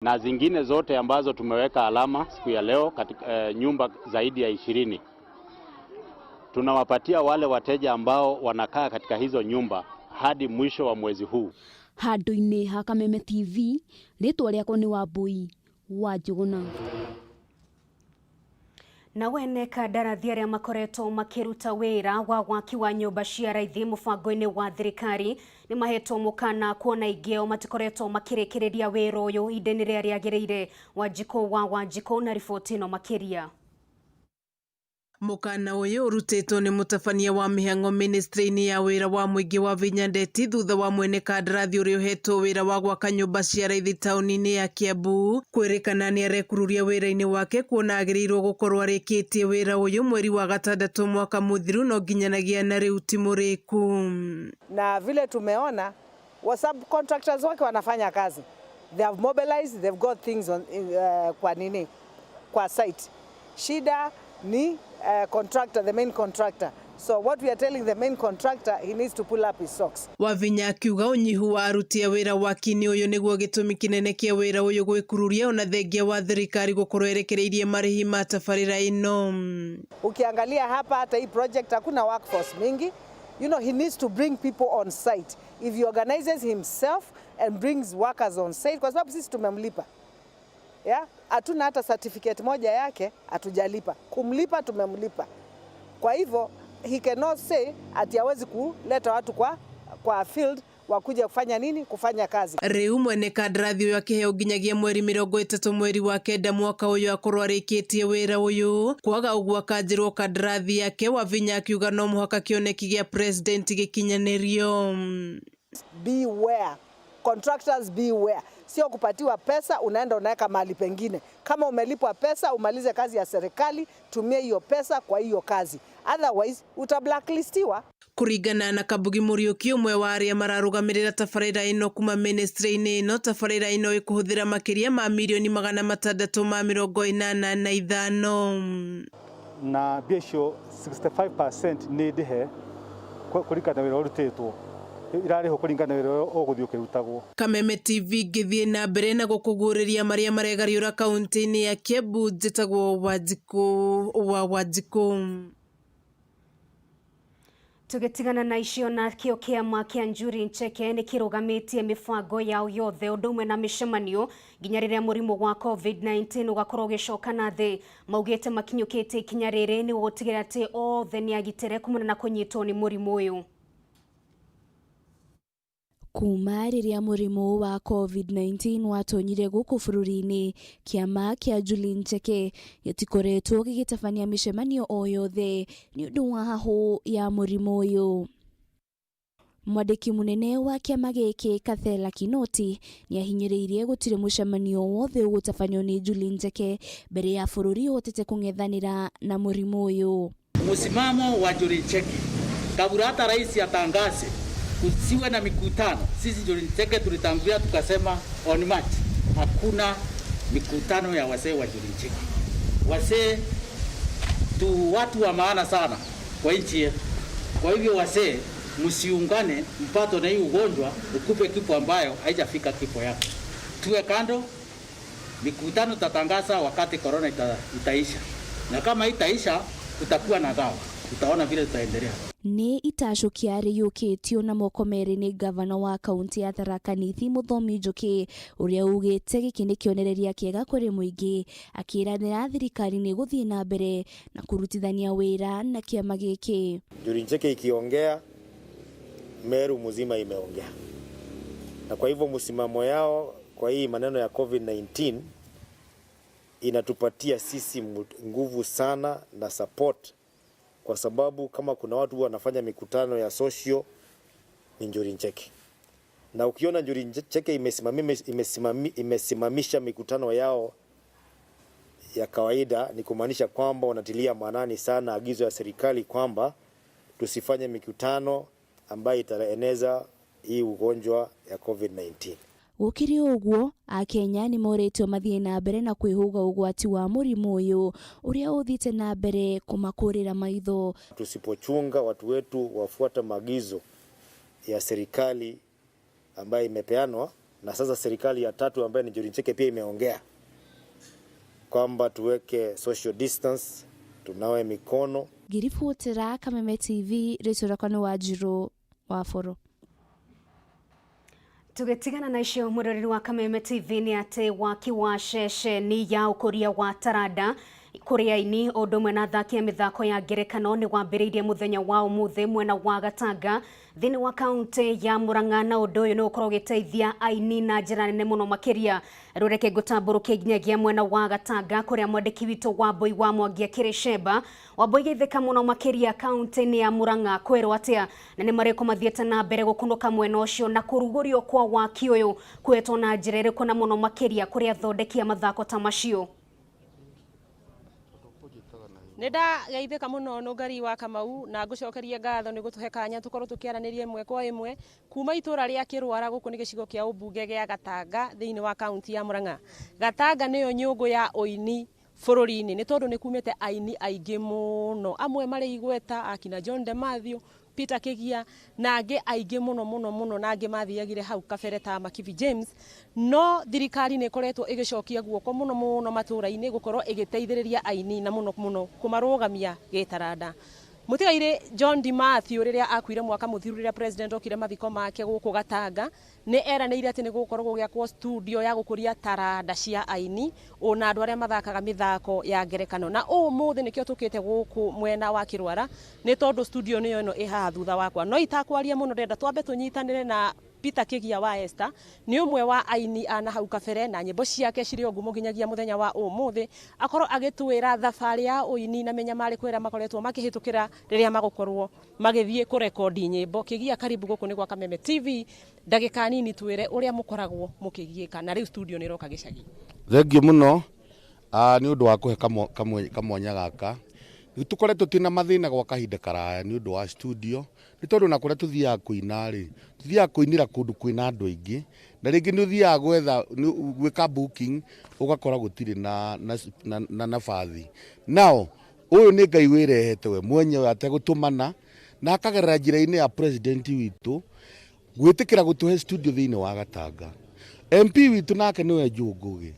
Na zingine zote ambazo tumeweka alama siku ya leo katika nyumba zaidi ya 20. Tunawapatia wale wateja ambao wanakaa katika hizo nyumba hadi mwisho wa mwezi huu. Handũ-inĩ ha Kameme TV, rĩtwa rĩakwa nĩ Wambui wa Njũgũna. Na wene kandarathi arĩa makoretwo makĩruta wĩra wa waki wa nyũmba cia raithi mũbango-inĩ wa thirikari nĩ mahetwo mũkana kuona aingĩ ao matikoretwo makĩrĩkĩrĩria wĩra ũyũ ihinda-inĩ rĩrĩa rĩagĩrĩire. Wanjikũ wa Wanjikũ na riboti ĩno makĩria. Mũkana ũyũ ũrutĩtwo nĩ mũtabania wa mĩhang'o ministry-inĩ ya wĩra wa mũingĩ wa Vinya Ndeti thutha wa mwene kandarathi ũrĩa ũhetwo wĩra wa gwaka nyũmba cia raithi taũni-inĩ ya Kiambu kwĩrĩkana nĩ arekururia wĩra-inĩ wake kuona agĩrĩirwo gũkorwo arĩkĩtie wĩra ũyũ mweri wa gatandatũ mwaka mũthiru no nginyanagia na rĩu ti mũrĩku. Na vile tumeona wa subcontractors wake wanafanya kazi, they have mobilized, they've got things on, kwa nini kwa site. Shida ni contractor, the main contractor. So what we are telling the main contractor, he needs to pull up his socks. Wavinya akiuga ũnyihu wa aruti a wĩra waki-inĩ ũyũ nĩguo gĩtũmi kĩnene kĩa wĩra ũyũ gwĩkururia ona thengia wa thirikari gũkorwo ĩrekereirie marĩhi ma tabarĩra ĩno. Ukiangalia hapa hata hii project hakuna workforce mingi. He needs to bring people on site. If he organizes himself and brings workers on site, kwa sababu sisi tumemlipa. Yeah? Hatuna hata certificate moja yake, hatujalipa. Kumlipa tumemlipa. Kwa hivyo he cannot say ati hawezi kuleta watu kwa field wakuja kufanya nini? Kufanya kazi. Rĩu mwene kandarathi ũyũ akĩheo nginyagia mweri 30 mweri wa kenda mwaka ũyũ akorwo arĩkĩtie wĩra ũyũ kwaga ũguo akanjĩrwo kandarathi yake. Wavinya akiuga no mũhaka kĩoneki gĩa president gĩkinyanĩrio. Beware. Contractors beware. Sio kupatiwa pesa unaenda unaweka mahali pengine. Kama umelipwa pesa umalize kazi ya serikali, tumia hiyo pesa kwa hiyo kazi. Otherwise uta blacklistiwa. Kũringana na Kabugi Muriuki, ũmwe wa arĩa mararũgamĩrĩra tabarĩra ĩno kuma ministry-inĩ ĩno, tabarĩra ĩno ĩkũhũthĩra makĩria ma mirioni 685. Na mbia icio 65% nĩ ndĩhe kũringana na wĩra ũrutĩtwo, irarĩhwo kũringana na wĩra ũrĩa ũgũthiĩ ũkĩrutagwo. Kameme TV ngĩthiĩ na mbere na gũkũguũrĩria marĩa maregariũra kaunti-inĩ ya Kiambu, njĩtagwo Wanjikũ wa Wanjikũ. Tũgĩtigana na icio, nakĩo kĩama kĩa Njuri Ncheke nĩ kĩrũgamĩtie mĩbango yao yothe ũndũ ũmwe na mĩcemanio nginya rĩrĩa mũrimũ wa COVID-19 ũgakorwo ũgĩcoka na thĩ. Maugĩte makinyũkĩtie ikinya rĩrĩ nĩ gũtigĩrĩra atĩ othe nĩ agitĩre kumana na kũnyitwo nĩ mũrimũ ũyũ. Kuma rĩrĩa mũrimũ wa COVID-19 watonyire gũkũ bũrũri-inĩ, kĩama kĩa Njuri Ncheke gĩtikoretwo gĩgĩtabania mĩcemanio o yothe nĩ ũndũ wa hahũ ya mũrimũ ũyũ. Mwandĩki mũnene wa kĩama gĩkĩ Kathela Kinoti nĩ ahinyĩrĩirie gũtirĩ mũcemanio wothe ũgũtabanio nĩ Njuri Ncheke mbere ya bũrũri ũhotete kũng'ethanĩra na mũrimũ ũyũ. Msimamo wa Njuri Ncheke, kabla hata rais atangaze kusiwe na mikutano, sisi Njuri Ncheke tulitangulia tukasema on March hakuna mikutano ya wazee wa Njuri Ncheke. Wazee tu watu wa maana sana kwa nchi yetu. Kwa hivyo wazee, msiungane mpato na hii ugonjwa ukupe kifo ambayo haijafika kifo yako. Tuwe kando, mikutano tutatangaza wakati corona itaisha, na kama itaisha tutakuwa na dawa, tutaona vile tutaendelea. Nĩ itacũkia rĩiyũkĩtio na moko merĩ nĩ ngavana wa kaunti ya Tharaka Nithi Mũthomi Njũkĩ, ũrĩa ugĩte gĩkĩ nĩ kĩonereria kĩega kũrĩ mũingĩ, akĩranĩra thirikari nĩ gũthiĩ na mbere na kũrutithania wĩra na kĩama gĩkĩ. Njuri Ncheke ikiongea, Meru mzima imeongea, na kwa hivyo msimamo yao kwa hii maneno ya COVID-19 inatupatia sisi nguvu sana na support, kwa sababu kama kuna watu wanafanya mikutano ya social ni Njuri Ncheke, na ukiona Njuri Ncheke imesimamisha mikutano yao ya kawaida ni kumaanisha kwamba wanatilia maanani sana agizo ya serikali kwamba tusifanye mikutano ambayo itaeneza hii ugonjwa ya COVID-19. Gũkĩrĩ ũguo, akenya nĩ morĩtio mathiĩ na mbere na kwĩhũga ũgwati wa mũrimũ ũyũ ũrĩa ũthiĩte na mbere kũmakũrĩra maitho. Tusipochunga watu wetu wafuata maagizo ya serikali ambayo imepeanwa Na sasa serikali ya tatu ambayo ni Njuri Ncheke pia imeongea kwamba tuweke social distance, tunawe mikono. Ngĩribotera Kameme TV rĩtwa rĩakwa nĩ Wanjirũ wa Boro. Tũgĩtigana na icio mwĩroreri wa Kameme TV nĩ atĩ waki wa ceceni ya ũkũria wa taranda kũrĩ aini ũndũ ũmwe na athaki a mĩthako ya ngerekano nĩ wambĩrĩirie mũthenya wa ũmũthĩ mwena wa Gatanga thĩinĩ wa kaunti ya Murang'a, na ũndũ ũyũ nĩ ũkorwo ũgĩteithia aini na njĩra nene mũno makĩria. Rũreke ngũtambũrũkie nginyagia mwena wa Gatanga kũrĩa mwandĩki witũ Wambui wa Mwangi akĩrĩ Sheba. Wambui geithĩka mũno makĩria kaunti-inĩ ya Murang'a kwĩrwo atĩa na nĩ marĩkũ mathiĩte na mbere gũkunũka mwena ũcio na kũrugũrio kwa waki ũyũ kwetwo na njĩra ĩrĩkũ na mũno makĩria kũrĩ athondeki a mathako ta macio. Nĩ ndageithĩka mũno Nũngari wa Kamau na ngũcokerie ngatho nĩ gũtũhe kanya tũkorwo tũkĩaranĩria ĩmwe kwa ĩmwe kuma itũra rĩa Kĩrwara. Gũkũ nĩ gĩcigo kĩa ũmbunge gĩa Gatanga thĩinĩ wa kaunti ya Murang'a. Gatanga nĩyo nyũngũ ya ũini bũrũri-inĩ nĩ tondũ nĩ kumĩte aini aingĩ mũno, amwe marĩ igweta akina John de Mathew, Peter Kigia na angĩ aingĩ mũno mũno mũno, na angĩ mathiagire hau kabere ta Makibi James. No thirikari nĩ ĩkoretwo ĩgĩcokia guoko mũno mũno matũra-inĩ gũkorwo ĩgĩteithĩrĩria aini na mũno mũno kũmarũgamia gĩtaranda. Mũtigairĩ John D. Mathew rĩrĩa akuire mwaka mũthiru rĩrĩa president okire mathiko make gũkũ Gatanga nĩ eranĩire atĩ nĩ gũgũkorwo gũgĩakwo studio ya gũkũria taranda cia aini ona andũ arĩa mathakaga mĩthako ya ngerekano, na ũmũthĩ nĩkĩo tũkĩte gũkũ mwena wa Kĩrwara nĩ tondũ studio nĩyo ĩno ĩ haha thutha wakwa. No itakwaria mũno ndĩrenda twambe tũnyitanĩre na Peter Kigia wa Esther, nĩ ũmwe wa aini a na hau kabere na nyĩmbo ciake cirĩ o ngumo nginyagia mũthenya wa ũmũthĩ, akorwo agĩtwĩra thabarĩ ya ũini na mĩnyamarĩko ĩrĩa makoretwo makĩhĩtũkĩra rĩrĩa magũkorwo magĩthiĩ kũrekondi nyĩmbo. Kigia, karibu gũkũ nĩ gwa Kameme TV, ndagĩka nini twĩre ũrĩa mũkoragwo mũkĩgiĩka na rĩu studio nĩ ĩroka gĩcagi. Thengiũ mũno nĩ ũndũ wa kũhe kamwanya gaka. Nĩ tũkoretwo twĩna mathĩna gwa kahinda karaya nĩ ũndũ wa studio, nĩ tondũ na kũrĩa tũthiaga kũina rĩ, tũthiaga kũinĩra kũndũ kwĩna andũ aingĩ, na rĩngĩ nĩ ũthiaga gwetha gwĩka booking ũgakora gũtirĩ na nabathi. Nao ũyũ nĩ Ngai wĩrehete we mwenyewe ategũtũmana na akagerera njĩra-inĩ ya president witũ gwĩtĩkĩra gũtũhe studio thĩinĩ wa Gatanga. MP witũ nake nĩwe Njũngũgĩ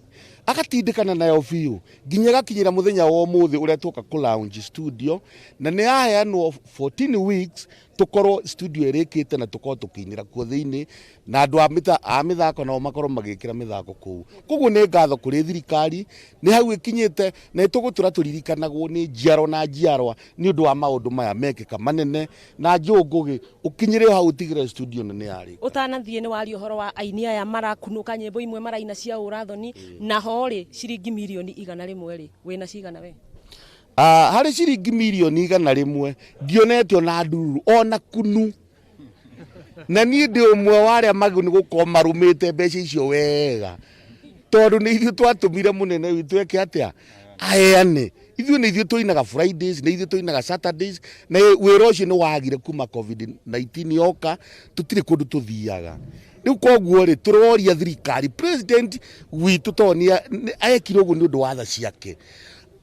agatindĩkana nayo biũ nginya ĩgakinyĩra mũthenya wa ũmũthĩ ũrĩa twoka kũ launch studio, na nĩ yaheanwo 14 weeks tũkorwo studio ĩrĩkĩte na tũkorwo tũkĩinĩra kuo thĩinĩ, na andũ a mĩthako nao makorwo magĩkĩra mĩthako kũu. Koguo nĩ ngatho kũrĩ thirikari nĩ hau ĩkinyĩte, na nĩtũgũtũra tũririkanagwo nĩ njiarwa na njiarwa nĩ ũndũ wa maũndũ maya mekĩka manene, na Njũngũgĩ ũkinyĩre hau ũtigĩre studio nene yarĩ. Ũtanathiĩ nĩ waria ũhoro wa aini aya marakunũka nyĩmbo imwe maraina cia ũrathoni, na ho rĩ ciringi mirioni 100 rĩ wĩna cigana we? Harĩ ciringi mirioni 100 ndionete ona ndururu ona kunu, na niĩ ndĩ ũmwe wa arĩa magĩrĩirwo nĩ gũkorwo marũmĩte mbeca icio wega, tondũ nĩ ithuĩ twatũmire mũnene witũ eke atĩa aheane. Ithuĩ nĩ ithuĩ tũinaga Fridays, nĩ ithuĩ tũinaga Saturdays, na wĩra ũcio nĩ wagire kuma COVID-19 yoka, tũtirĩ kũndũ tũthiaga. Rĩu koguo rĩ tũroria thirikari president witũ tondũ nĩ ekire ũguo nĩ ũndũ wa tha ciake,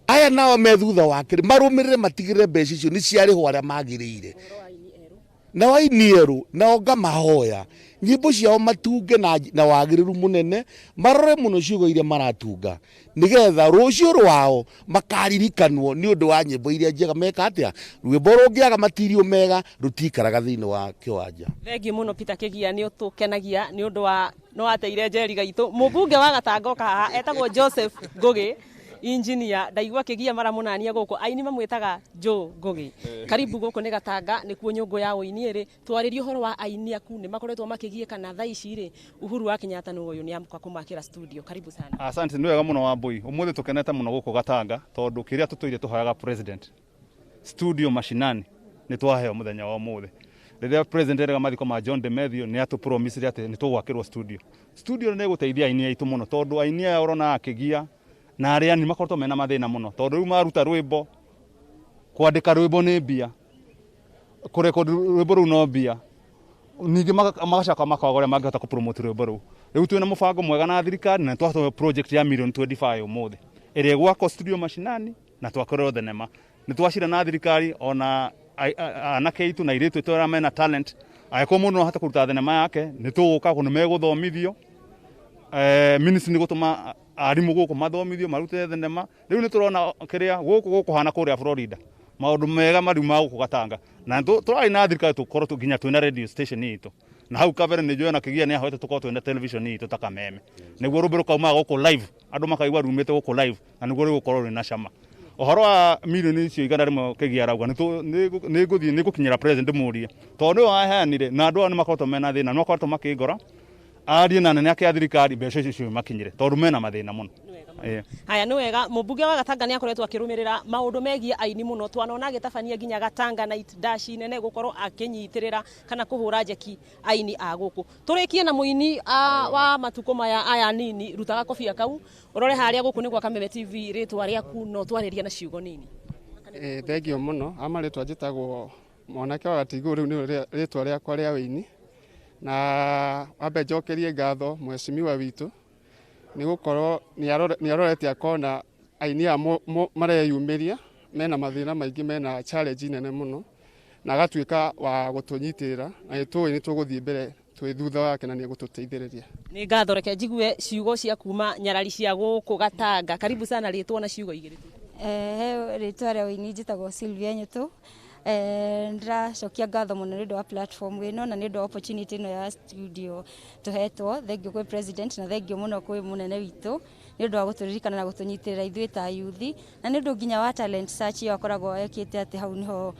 aya nao me thutha wake marũmĩrĩre matigĩrĩre mbeca icio nĩ ciarĩhwo arĩa magĩrĩire. Na aini erũ nao ngamahoya nyĩmbo ciao matunge na wagĩrĩru mũnene, marore mũno ciugo iria maratunga nĩgetha rũciũ rwao makaririkanwo nĩ ũndũ wa nyĩmbo iria njega meka atĩa. Rwĩmbo rũngĩaga matirio mega rũtikaraga thĩinĩ wa kĩwanja. Thengiũ mũno Peter Kigia, nĩ ũtũkenagia nĩ ũndũ wa nĩ wateire njeri gaitũ. Mũmbunge wa Gatanga oka haha etagwo Joseph Ngugi engineer, ndaigua Kigia mara mũnania gũkũ aini mamwĩtaga Joe Ngugi. Karibu gũkũ nĩ Gatanga nĩkuo nyũngũ ya ũini ĩrĩ. Twarĩrie ũhoro wa aini aku nĩ makoretwo makĩgiĩka na thaa ici rĩ Uhuru wa Kenyatta nĩ ũyũ nĩ amũka kũmakĩra studio. Karibu sana. Asante, nĩ wega mũno Wambui. Ũmũthĩ tũkenete mũno gũkũ Gatanga tondũ kĩrĩa tũtũire tũhoyaga president studio mashinani nĩ twaheo mũthenya wa ũmũthĩ. Rĩrĩa president erega mathiko ma John de Mathew nĩ atũ promise atĩ nĩ tũgwakĩrwo studio. Studio nĩ ĩgũteithia aini aitũ mũno tondũ aini aya ũrona akĩgia na arĩa nĩ makoretwo mena mathĩna mũno tondũ rĩu maruta rwĩmbo, kwandĩka rwĩmbo nĩ mbia, kũrekondi rwĩmbo rũu no mbia, ningĩ magacoka makaga ũrĩa mangĩhota kũpromote rwĩmbo rũu. Rĩu twĩna mũbango mwega na thirikari na twatũhe project ya milioni 25 ũmũthĩ ĩrĩa ĩgwakwo studio mashinani na twakorerwo thenema. Nĩ twacira na thirikari ona anake aitũ na airĩtu aitũ arĩa mena talent, angĩkorwo mũndũ no ahote kũruta thenema yake nĩ tũgũka nĩ megũthomithio Ministry nĩ gũtũma arimũ gũkũ mathomithio marute thenema. Rĩu nĩ tũrona kĩrĩa gũkũ gũkũhana kũrĩa Florida, maũndũ mega mariu ma gũkũ Gatanga, na tũrarĩ na thirikari tũkorwo nginya twĩna radio station itũ, na hau kabere nĩ njũĩ na kĩgia nĩ ahoete tũkorwo twĩna television itũ ta Kameme, nĩguo rũmbĩ rũkaumaga gũkũ live, andũ makaigua rumĩte gũkũ live, na nĩguo rũgũkorwo rwĩna cama. Ũhoro wa milioni icio 100 kĩgia arauga nĩ ngũthiĩ nĩ ngũkinyĩra president ndĩmũrie, tondũ nĩwe waheanire, na andũ aya nĩ makoretwo mena thĩna, nĩ makoretwo makĩngora arie na nene ake a thirikari mbeca icio cimakinyĩre, tondũ mena mathĩna mũno. Haya, nĩ wega. Mũmbunge wa Gatanga nĩ akoretwo akĩrũmĩrĩra maũndũ megiĩ aini mũno, twanona agĩtabania nginya Gatanga Night Dash nene gũkorwo akĩnyitĩrĩra kana kũhũra njeki aini a gũkũ. Tũrĩkie na mũini wa matukũ maya aya nini, ruta gakobia kau ũrore harĩa gũkũ nĩ gwa Kameme TV, rĩtwa rĩaku no twarĩria na ciugo nini. Thengio mũno. Ama rĩtwa njĩtagwo mwanake wa Gatigũ, rĩu nĩ rĩtwa rĩakwa rĩa wĩini, na wambe njokerie ngatho mheshimiwa witũ nĩ gũkorwo nĩ arorete akona aini aya mareyumĩria mena mathĩna maingĩ, mena challenge nene mũno, na agatuĩka wa gũtũnyitĩrĩra, na nĩ tũĩ nĩ tũgũthiĩ mbere twĩ thutha wake na nĩ egũtũteithĩrĩria. Nĩ ngatho. Reke njigue ciugo cia kuma nyarari cia gũkũ Gatanga. Karibu sana, rĩtwa na ciugo igĩrĩ tu. He rĩtwa rĩa ũini njĩtagwo Sylvia Nyutu. Ndĩracokia ngatho mũno nĩ ũndũ wa platform ĩno na nĩ ũndũ wa opportunity ĩno ya studio tũhetwo. Thengio kwĩ president na thengio mũno kwĩ mũnene witũ nĩ ũndũ wa gũtũririkana na gũtũnyitĩrĩra ithuĩ ta yuthi, na nĩ ũndũ nginya wa talent search ĩyo akoragwo ekĩte, atĩ hau nĩho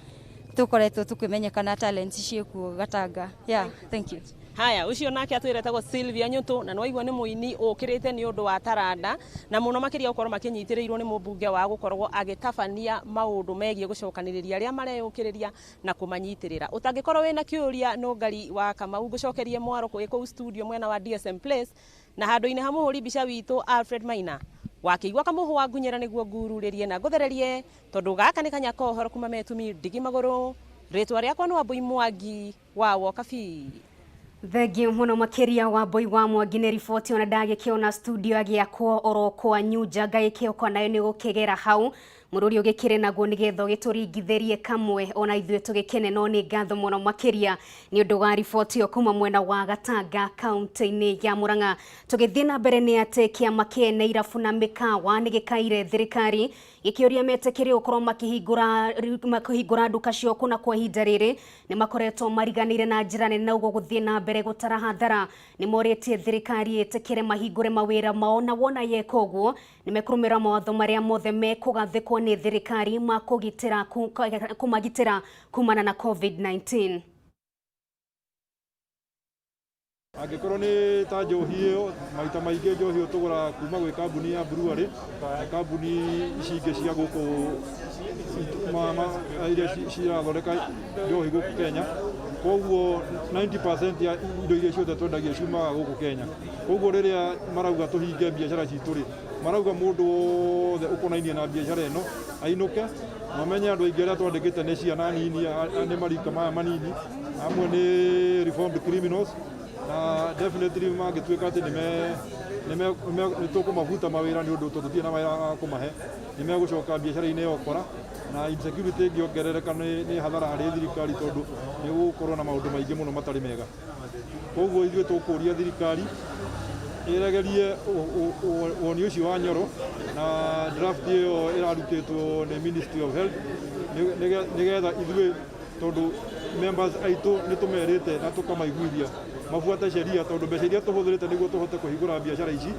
tũkoretwo tũkĩmenyekana talent ciĩkuo Gatanga. Yeah, thank you. Haya, ucio nake atwĩra etagwo Sylvia Nyutu, na nĩwaigua nĩ mũini ũkĩrĩte nĩ ũndũ wa taranda, na mũno makĩria gũkorwo makĩnyitĩrĩirwo nĩ mũmbunge wa gũkorwo agĩtabania maũndũ megiĩ gũcokanĩrĩria arĩa mareyũkĩrĩria na kũmanyitĩrĩra. Ũtangĩkorwo wĩna kĩũria, Nũngari wa Kamau, ngũcokerie mwaro kwĩ kũu studio mwena wa DSM Place, na handũ-inĩ ha mũhũri mbica witũ Alfred Maina wakĩigua kamũhũ wa ngunyĩra nĩguo ngururĩrie na ngũthererie, tondũ gaka nĩ kanya ka ũhoro kuma metumi ndigi magũrũ. Rĩtwa rĩakwa nĩ Wambui Mwangi wa Wokabi. Thengio mũno makĩria Wambui wa Mwangi nĩ riboti, ona ndagĩkĩona studio agĩakwo oro kwanyu nja ngagĩkĩoka nayo nĩ gũkĩgera hau mũrũri ũgĩkĩrĩ naguo nĩgetha ũgĩtũringithĩrie kamwe ona ithuĩ tũgĩkene. No nĩ ngatho mũno makĩria nĩ ũndũ wa riboti ĩyo kuma mwena wa Gatanga kaunti-inĩ ya Murang'a. Tũgĩthiĩ na mbere nĩ atĩ kĩama kĩene irabu na mĩkawa nĩ gĩkaire thirikari gĩkĩũria metĩkĩrie gũkorwo makĩhingũra nduka ciao kũna kwa ihinda rĩrĩ nĩ makoretwo mariganĩire na njĩra nene, na ũguo gũthiĩ na mbere gũtara hathara. Nĩ morĩtie thirikari ĩtĩkĩre mahingũre mawĩra mao, na wona yeka ũguo nĩ mekũrũmĩrĩra mawatho marĩa mothe mekũgathĩkwo nĩ thirikari ma kũgitĩra kũmagitĩra kumana na COVID-19. Angĩkorwo nĩ ta njohi ĩyo, maita maingĩ njohi ĩyo tũgũraga kuma gwĩ kambuni ya brewery na kambuni ici ingĩ cia gũkũ iria cirathondeka njohi gũkũ Kenya. Koguo 90% ya indo iria ciothe twendagia ciumaga gũkũ Kenya. Koguo rĩrĩa marauga tũhinge biacara citũ rĩ, marauga mũndũ wothe ũkonainie na biacara ĩno ainũke. Mamenye andũ aingĩ arĩa twandĩkĩte nĩ ciana nini, nĩ marika maya manini, amwe nĩ reformed criminals, na definitely mangĩtuĩka atĩ nĩ tũkũmabuta mawĩra nĩ ũndũ tondũ tũtirĩ na mawĩra ma kũmahe, nĩ megũcoka biacara-inĩ ya ũkora, na insecurity ĩngĩongerereka nĩ hathara harĩ thirikari, tondũ nĩ gũgũkorwo na maũndũ maingĩ mũno matarĩ mega. Koguo ithuĩ tũkũria thirikari ĩregerie woni ũcio wa Nyoro na draft ĩyo ĩrarutĩtwo nĩ Ministry of Health, nĩgetha ithuĩ, tondũ members aitũ nĩ tũmerĩte na tũkamaiguithia mabuate sheria, tondũ mbeca iria tũhũthĩrĩte nĩguo tũhote kũhingũra biacara ici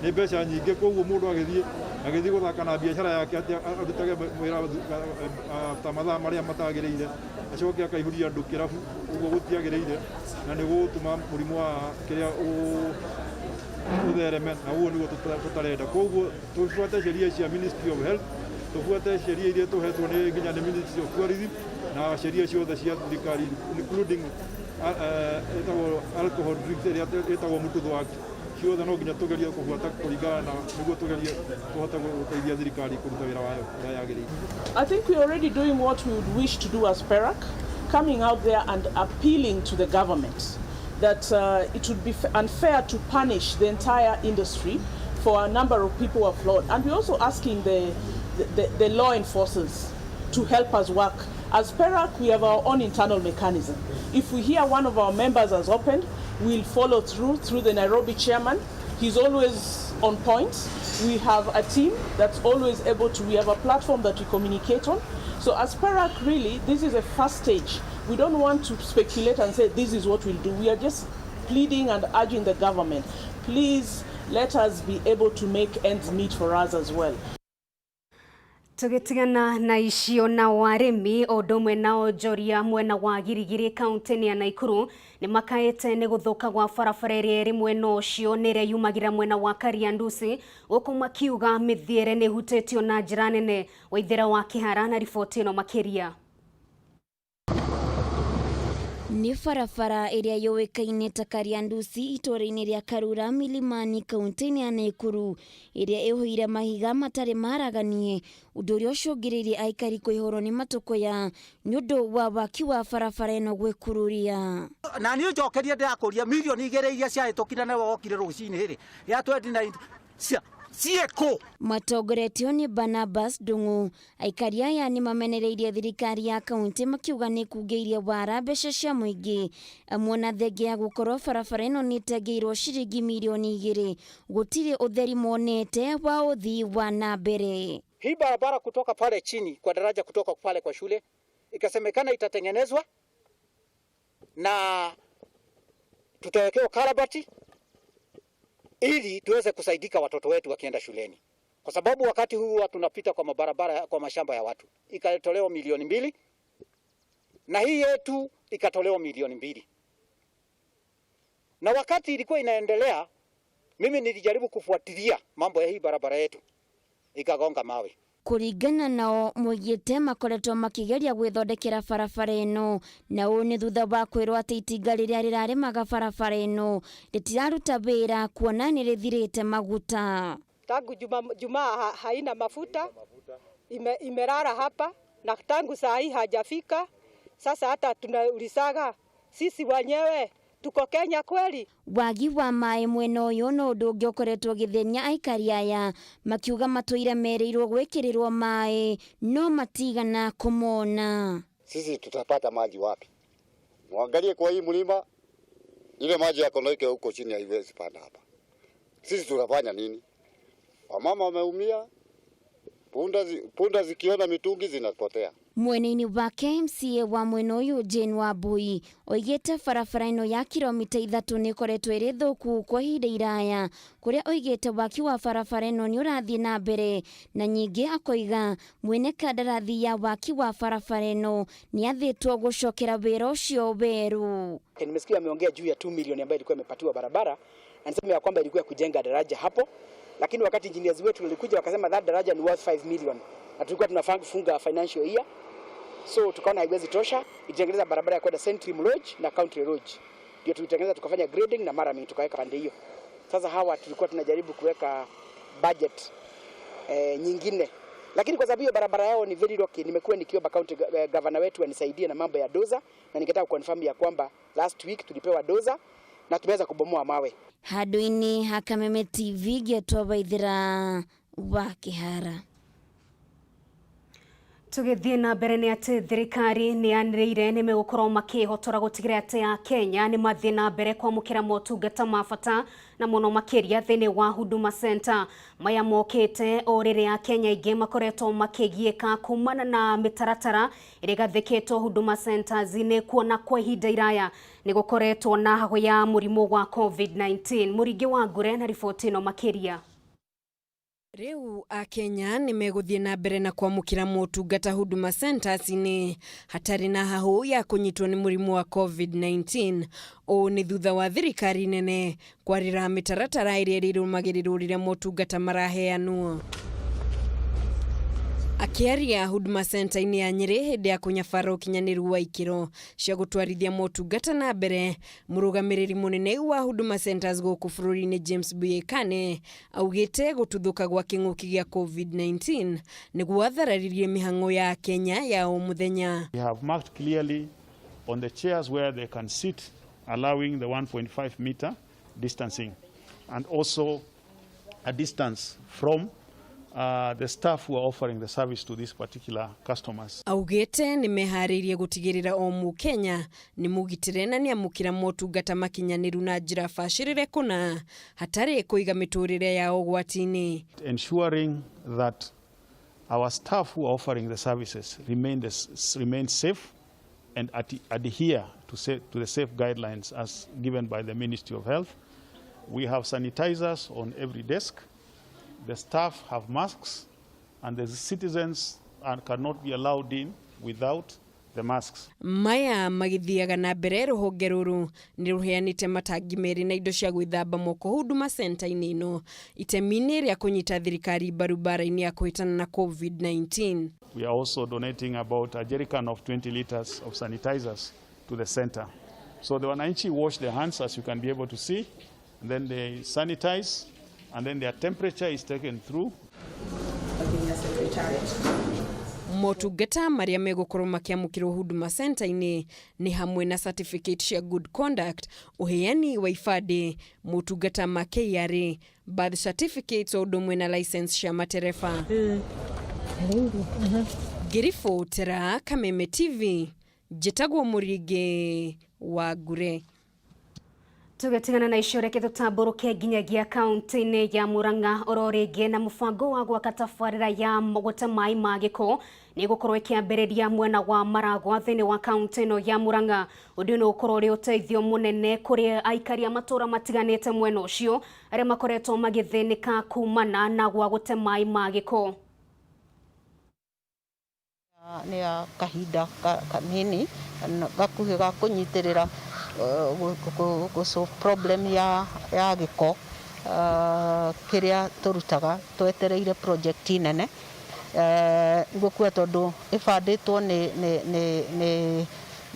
nĩ mbeca nyingĩ. Koguo mũndũ agĩthiĩ gũthaka na biacara yake atĩ arutage wĩra ta mathaa marĩa matagĩrĩire, acoke akaihũria andũ kĩrabu, ũguo gũtiagĩrĩire, na nĩ gũgũtũma mũrimũ wa kĩrĩa ũthereme, na ũguo nĩguo tũtarenda. Koguo tũbuate sheria cia Ministry of Health, tũbuate sheria iria tũhetwo nĩ nginya nĩ Ministry of Tourism na sheria ciothe cia thirikari, including ĩtagwo alcohol drinks ĩrĩa ĩtagwo Mututho Act. Ciothe no nginya tũgerie kũbuata kũringana na nĩguo tũgerie kũhota gũteithia thirikari kũruta wĩra wayo ũrĩa yagĩrĩire. I think we're already doing what we would wish to do as PERAC, coming out there and appealing to the government that it would be unfair to punish the entire industry for a number of people who are flawed. And we're also asking the law enforcers to help us work. As PERAC, we have our own internal mechanism. If we hear one of our members has opened, we'll follow through the Nairobi chairman. He's always on point. We have a team that's always able to, we have a platform that we communicate on. So as PERAC, really, this is a first stage. We don't want to speculate and say this is what we'll do. We are just pleading and urging the government, please let us be able to make ends meet for us as well. Tugitigana na icio na warimi o ũndũ ũmwe na onjoria mwena wa Girigiri kaunti-inĩ ya Naikuru nĩ makaĩte nĩ gũthũka gwa barabara ĩrĩa ĩrĩ mwena ũcio nĩ ĩrĩa yumagĩra mwena wa Kariandusi gũkũ makiuga mĩthiĩre nĩ ĩhutĩtio na njĩra nene. Waithera wa Kĩhara na riboti ĩno makĩria. Nĩ barabara ĩrĩa yũĩkaine ta Kariandusi itũũra-inĩ rĩa Karura Milimani kaunti-inĩ ya Naikuru ĩrĩa ĩhũire mahiga matarĩ maraganie ũndũ ũrĩa ũcũngĩrĩirie aikari kũihũrwo nĩ matũkũya nĩ ũndũ wa waki wa barabara ĩno gwĩkururia. Na niĩ njokerie ndĩrakũria milioni igĩrĩ iria ciahĩtũkire na wokire rũcinĩ rĩ ya 29 ciĩkũ. Matongoretio nĩ Barnabas Ndung'u, aikari aya nĩ mamenereirie thirikari ya kaunti makiuga nĩ kungĩirie wara mbeca cia mũingĩ amwe na thengia ya gũkorwo barabara ĩno nĩ ĩtengeirwo ciringi milioni 2 gũtirĩ ũtheri monete wa ũthii wa na mbere. Hii barabara kutoka pale chini kwa daraja kutoka pale kwa shule ikasemekana itatengenezwa na tutawekewa karabati ili tuweze kusaidika watoto wetu wakienda shuleni, kwa sababu wakati huu tunapita kwa mabarabara kwa mashamba ya watu. Ikatolewa milioni 2 na hii yetu ikatolewa milioni 2. Na wakati ilikuwa inaendelea, mimi nilijaribu kufuatilia mambo ya hii barabara yetu, ikagonga mawe. Kũringana nao moigĩte makoretwo makĩgeria gwĩthondekera barabara ĩno na ũũ nĩ thutha wa kwĩrwo atĩ itinga rĩrĩa rĩrarĩmaga barabara ĩno rĩtiraruta wĩra kuona nĩ rĩthirĩte maguta. Tangu Jumaa haina mafuta, imerara hapa na tangu saa hii hajafika. Sasa hata tunaulizaga sisi wenyewe tuko Kenya kweli? Wagi wa maĩ mwena ũyũ no ũndũ ũngĩ ũkoretwo ũgĩthĩnia aikari aya makiuga matũire merĩirwo gwĩkĩrĩrwo maĩ no matigana kũmona. Sisi tutapata maji wapi? Muangalie kwa hii mlima, ile maji ya Konoike huko chini haiwezi panda hapa. Sisi tutafanya nini? Wamama wameumia, punda zikiona mitungi zinapotea. Mwena-inĩ wake MCA wa mwena ũyũ Jane Wambui oigĩte barabara ĩno ya kilomita 3 nĩ ĩkoretwo ĩrĩ thũku kwa ihinda iraya kũrĩa oigĩte waki wa barabara ĩno nĩ ũrathiĩ na mbere na nyingĩ akoiga mwene kandarathi ya waki wa barabara ĩno nĩ athĩtwo gũcokera wĩra ũcio werũ. Nimesikia ameongea juu ya 2 milioni ambayo ilikuwa imepatiwa barabara na nisema ya kwamba ilikuwa ya kujenga daraja hapo, lakini wakati engineers wetu walikuja wakasema that daraja ni worth 5 million na tulikuwa tunafunga financial year, so tukaona haiwezi tosha, itengeneza barabara ya kwenda Centrim Lodge na Country Lodge. Ndio tulitengeneza tukafanya grading na mara mingi tukaweka pande hiyo. Sasa hawa tulikuwa tunajaribu kuweka budget nyingine, lakini kwa sababu hiyo barabara yao ni very rocky, nimekuwa nikiomba county governor wetu anisaidie na mambo ya doza, na ningetaka kuconfirm ya kwamba last week tulipewa doza na tumeweza kubomoa mawe. Handũ-inĩ ha Kameme TV ngĩetwo Waithera wa Kĩhara. Tũgĩthiĩ na mbere nĩ atĩ thirikari nĩ yanĩrĩire nĩ megũkorwo makĩhotora gũtigĩrĩra atĩ Akenya nĩ mathiĩ na mbere kwamũkĩra motungata ma bata na mũno makĩria thĩinĩ wa Huduma Center. Maya mokĩte o rĩrĩa Akenya aingĩ makoretwo makĩgiĩka kumana na mĩtaratara ĩrĩa ĩgathĩkĩtwo Huduma Centers-inĩ kuona kwa ihinda iraya nĩ gũkoretwo na hahũ ya mũrimũ wa COVID-19. Mũringi wa Ngure na riboti ĩno makĩria. Rĩu Akenya nĩ megũthiĩ na mbere na kwamũkĩra motungata Huduma Centers-inĩ hatarĩ na hahũ ya kũnyitwo nĩ mũrimũ wa COVID-19. Ũũ nĩ thutha wa thirikari nene kwarĩra mĩtaratara ĩrĩa ĩrũmagĩrĩrwo rĩrĩa motungata maraheanwo. Akĩaria Huduma Center-inĩ ya Nyĩrĩ hĩndĩ ya kũnyabara ũkinyanĩru wa ikĩro cia gũtwarithia motungata na mbere, mũrũgamĩrĩri mũnene wa Huduma Centers gũkũ bũrũri-inĩ James Buyekane augĩte gũtuthũka gwa kĩng'ũki gĩa COVID-19 nĩ gwathararirie mĩhang'o ya Kenya ya o mũthenya. We have marked clearly on the chairs where they can sit, allowing the 1.5 meter distancing and also a distance from the staff who are offering the service to these particular customers. Augĩte nĩ meharĩirie gũtigĩrĩra o Mũkenya nĩ mũgitĩre na nĩamũkĩra motungata makinyanĩru na njĩra bacĩrĩre kũna hatarĩ kũiga mĩtũrĩre yao ũgwati-inĩ. Ensuring that our staff who are offering the services remain safe and adhere to the safe guidelines as given by the Ministry of Health. We have sanitizers on every desk. The staff have masks, and the citizens cannot be allowed in without the masks. Maya magĩthiaga na mbere rũhonge rũrũ nĩ rũheanĩte matangi merĩ na indo cia gwĩthamba moko Huduma Center-inĩ ĩno itemi-inĩ rĩa kũnyita thirikari mbaru mbara-inĩ ya kũhĩtana na COVID-19. We are also donating about a jerrycan of 20 liters of sanitizers to the center. So the wananchi wash their hands, as you can be able to see, and then they sanitize, and then their temperature is taken through. Motungata marĩa megũkorwo makĩamũkĩrwo Huduma Center-inĩ nĩ hamwe na certificate cia good conduct, ũheani wa ibandĩ, motungata ma KRA, birth certificates o ũndũ ũmwe na license cia matereba. Ngĩribotera Kameme TV, njĩtagwo Mũringĩ wa Ngure. Tũgĩtigana na icio reke tũtambũrũke nginyagia kaunti-inĩ ya Murang'a oro rĩngĩ na mũbango wa gwaka tabarĩra ya gũte maĩ ma gĩko nĩ gũkorwo ĩkĩambĩrĩria mwena wa Maragwa thĩinĩ wa kaunti ĩno ya Murang'a. Ũndũ ũyũ nĩ ũgũkorwo ũrĩ ũteithio mũnene kũrĩ aikari a matũũra matiganĩte mwena ũcio arĩa makoretwo magĩthĩnĩka kumana na gwa gũte maĩ ma gĩko. Nĩ ya kahinda kanini gakuhĩ ga kũnyitĩrĩra gũ solve problem ya gĩko kĩrĩa tũrutaga twetereire project nene ngũkua tondũ ĩbandĩtwo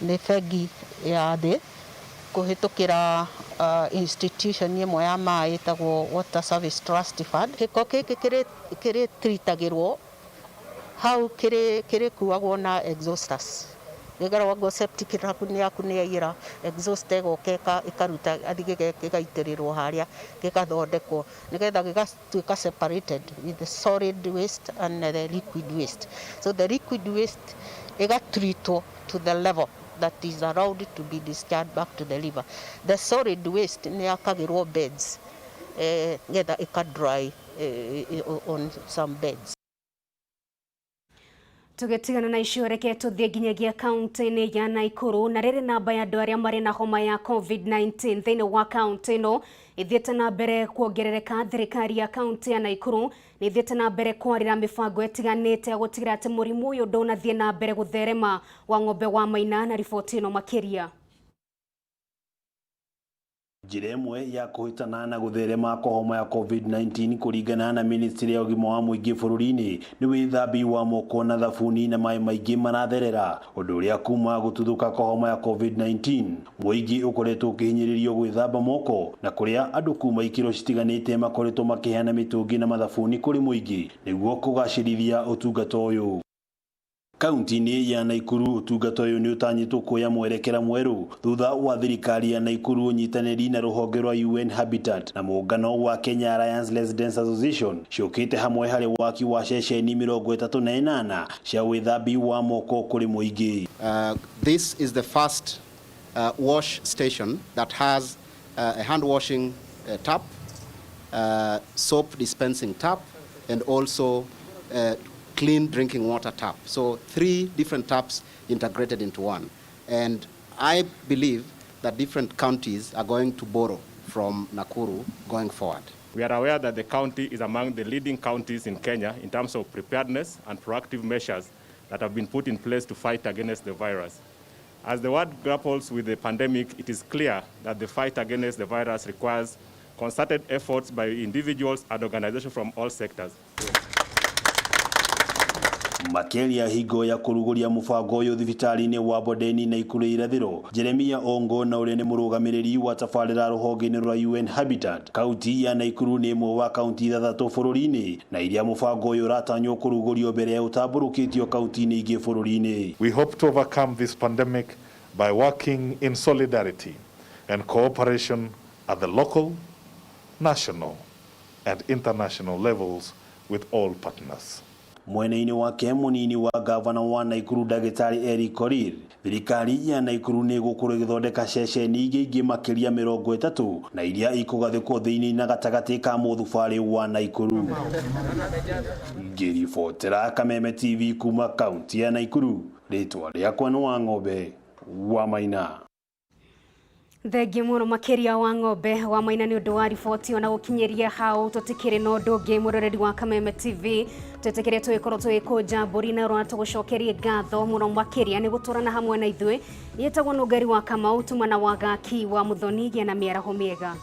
nĩ bengi ya thĩ kũhĩtũkĩra institution ĩmwe ya maĩ ĩtagwo Water Service Trust Fund. Gĩko gĩkĩ kĩrĩ tritagĩrwo hau kĩrĩkuagwo na exhausters gĩgarwagwo septic yaku nĩ yaiyũra exhauster ĩgoka ĩkaruta gĩgaitĩrĩrwo harĩa gĩgathondekwo nĩgetha gĩgatuĩka separated with the solid waste and the liquid waste. So the liquid waste ĩgatreatwo to the level that is allowed to be discharged back to the river. The solid waste nĩ yakagĩrwo beds nĩgetha ĩka dry on some beds. Tũgĩtigana na icio reke tũthiĩ nginyagia kaunti-inĩ ya Naikuru na rĩrĩ namba ya andũ arĩa marĩ na homa ya COVID-19 thĩinĩ wa kaunti ĩno ĩthiĩte na mbere kuongerereka. Thirikari ya kaunti ya Naikuru nĩ ĩthiĩte na mbere kwarĩra mĩbango ĩtiganĩte ya gũtigĩrĩra atĩ mũrimũ ũyũ ndũnathiĩ na mbere gũtherema. Wa Ng'ombe wa Maina na riboti ĩno makĩria. Njĩra ĩmwe ya kũhĩtana na gũtherema kwa homa ya COVID-19 kũringana na ministry ya ũgima wa mũingĩ bũrũri-inĩ nĩ wĩthambi wa moko na thabuni na maĩ maingĩ maratherera, ũndũ ũrĩa kuma gũtuthũka kwa homa ya COVID-19 mũingĩ ũkoretwo ũkĩhinyĩrĩrio gwĩthamba moko na kũrĩa andũ kuma ikĩro citiganĩte makoretwo makĩheana mĩtũngi na mathabuni kũrĩ mũingĩ nĩguo kũgacĩrithia ũtungata ũyũ. Kaunti-inĩ ya Naikuru ũtungata ũyũ nĩ ũtanyĩtwo kuoya mwerekera mwerũ thutha wa thirikari ya Naikuru ũnyitanĩri na rũhonge rwa UN Habitat na mũngano wa Kenya Alliance Residents Association ciũkĩte hamwe harĩ waki wa ceceni 38 cia wĩthambi wa moko kũrĩ mũingĩ. This is the first wash station that has a hand washing tap, soap dispensing tap, and also clean drinking water tap. So 3 different taps integrated into one. And I believe that different counties are going to borrow from Nakuru going forward. We are aware that the county is among the leading counties in Kenya in terms of preparedness and proactive measures that have been put in place to fight against the virus. As the world grapples with the pandemic, it is clear that the fight against the virus requires concerted efforts by individuals and organizations from all sectors. Makĩaria hingo ya kũrugũria mũbango ũyũ thibitarĩ-inĩ wa Bondeni Naikuru irathĩro, Jeremia Ongo na ũrĩa nĩ mũrũgamĩrĩri wa tabarĩra rũhonge-inĩ rwa UN Habitat, kaunti ya Naikuru nĩ ĩmwe wa kaunti 6 bũrũri-inĩ na iria mũbango ũyũ ũratanywo kũrugũrio mbere ya ũtambũrũkĩtio kaunti-inĩ ingĩ bũrũri-inĩ. We hope to overcome this pandemic by working in solidarity and cooperation at the local, national and international levels with all partners. Mwena-inĩ wake mũnini wa gavana wa Naikuru ndagĩtarĩ Eric Korir, thirikari ya Naikuru nĩ ĩgũkorwo ĩgĩthondeka ceceni ingĩ ingĩ makĩria 30 na iria ikũgathĩkwo thĩinĩ na gatagatĩ ka mũthubarĩ wa Naikuru. Ngĩribotera Kameme TV kuma kaunti ya Naikuru, rĩtwa rĩakwa nĩ Wang'ombe wa Maina. Thengiũ mũno makĩria wa ng'ombe wa maina nĩ ũndũ wa riboti ona gũkinyĩria hau tũtikĩrĩ na ũndũ ũngĩ mũroreri wa Kameme TV twĩtĩkĩre tũgĩkorwo tũgĩkũnja mbũri na rora tũgũcokerie ngatho mũno makĩria nĩ gũtũrana hamwe na ithuĩ yĩtagwo Nũngari wa Kamau tumana wa Gaki wa Mũthoni gĩa na mĩaraho mĩega.